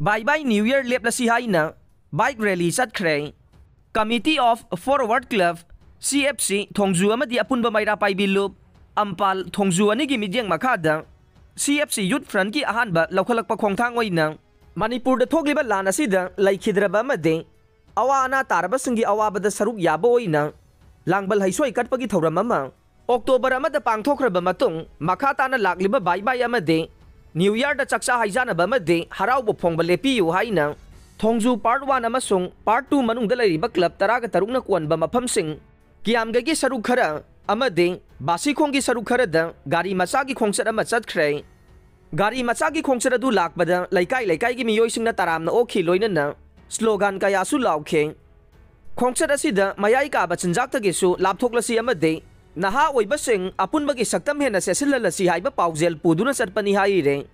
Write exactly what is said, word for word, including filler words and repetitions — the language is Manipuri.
Bye Bye New Year ꯂꯦꯞꯂꯁꯤ ꯍꯥꯏꯅ bike rally ꯆꯠꯈ꯭ꯔꯦ꯫ Committee of Forward Club, C F C, ꯊꯣꯡꯖꯨ ꯑꯃꯗꯤ ꯑꯄꯨꯟꯕ ꯃꯩꯔꯥ ꯄꯥꯏꯕꯤ ꯂꯨꯞ, ꯑꯝꯄꯥꯜ, ꯊꯣꯡꯖꯨ ꯑꯅꯤꯒꯤ ꯃꯤꯠꯌꯦꯡ ꯃꯈꯥꯗ C F C Youth Frontꯀꯤ ꯑꯍꯥꯟꯕ ꯂꯧꯈꯠꯂꯛꯄ ꯈꯣꯡꯊꯥꯡ ꯑꯣꯏꯅ ꯃꯅꯤꯄꯨꯔꯗ ꯊꯣꯛꯂꯤꯕ ꯂꯥꯟ ꯑꯁꯤꯗ ꯂꯩꯈꯤꯗ꯭ꯔꯕ ꯑꯃꯗꯤ ꯑꯋꯥ ꯑꯅꯥ ꯇꯥꯔꯕꯁꯤꯡꯒꯤ ꯑꯋꯥꯕꯗ ꯁꯔꯨꯛ ꯌꯥꯕ ꯑꯣꯏꯅ ꯂꯥꯡꯕꯜ ꯍꯩꯁꯣꯏ ꯀꯠꯄꯒꯤ ꯊꯧꯔꯝ ꯑꯃ ꯑꯣꯛꯇꯣꯕꯔ ꯑꯃꯗ ꯄꯥꯡꯊꯣꯛꯈ꯭ꯔꯕ ꯃꯇꯨꯡ, ꯃꯈꯥ ꯇꯥꯅ ꯂꯥꯛꯂꯤꯕ Bye Bye ꯑꯃꯗꯤ New Yearꯗ ꯆꯥꯛꯆꯥ ꯍꯩꯖꯥꯟꯅꯕ ꯑꯃꯗꯤ ꯍꯔꯥꯎꯕ ꯐꯣꯡꯕ ꯂꯦꯞꯄꯤꯌꯨ ꯍꯥꯏꯅ ꯊꯣꯡꯖꯨ Part One ꯑꯃꯁꯨꯡ Part Two ꯃꯅꯨꯡꯗ ꯂꯩꯔꯤꯕ club ꯇꯔꯥꯒ ꯇꯔꯨꯛꯅ ꯀꯣꯟꯕ ꯃꯐꯝꯁꯤꯡ, ꯀꯤꯌꯥꯝꯒꯩꯒꯤ ꯁꯔꯨꯛ ꯈꯔ ꯑꯃꯗꯤ ꯕꯥꯁꯤꯈꯣꯡꯒꯤ ꯁꯔꯨꯛ ꯈꯔꯗ ꯒꯥꯔꯤ ꯃꯆꯥꯒꯤ ꯈꯣꯡꯆꯠ ꯑꯃ ꯆꯠꯈ꯭ꯔꯦ꯫ ꯒꯥꯔꯤ ꯃꯆꯥꯒꯤ ꯈꯣꯡꯆꯠ ꯑꯗꯨ ꯂꯥꯛꯄꯗ ꯂꯩꯀꯥꯏ ꯂꯩꯀꯥꯏꯒꯤ ꯃꯤꯑꯣꯏꯁꯤꯡꯅ ꯇꯔꯥꯝꯅ ꯑꯣꯛꯈꯤ, ꯂꯣꯏꯅꯅ slogan ꯀꯌꯥꯁꯨ ꯂꯥꯎꯈꯤ꯫ ꯈꯣꯡꯆꯠ ꯑꯁꯤꯗ ꯃꯌꯥꯏ ꯀꯥꯕ ꯆꯤꯟꯖꯥꯛꯇꯒꯤꯁꯨ ꯂꯥꯞꯊꯣꯛꯂꯁꯤ ꯑꯃꯗꯤ ꯅꯍꯥ ꯑꯣꯏꯕꯁꯤꯡ ꯑꯄꯨꯟꯕꯒꯤ ꯁꯛꯇꯝ ꯍꯦꯟꯅ ꯆꯦꯠꯁꯤꯜꯍꯜꯂꯁꯤ ꯍꯥꯏꯕ ꯄꯥꯎꯖꯦꯜ ꯄꯨꯗꯨꯅ ꯆꯠꯄꯅꯤ ꯍꯥꯏꯔꯦ꯫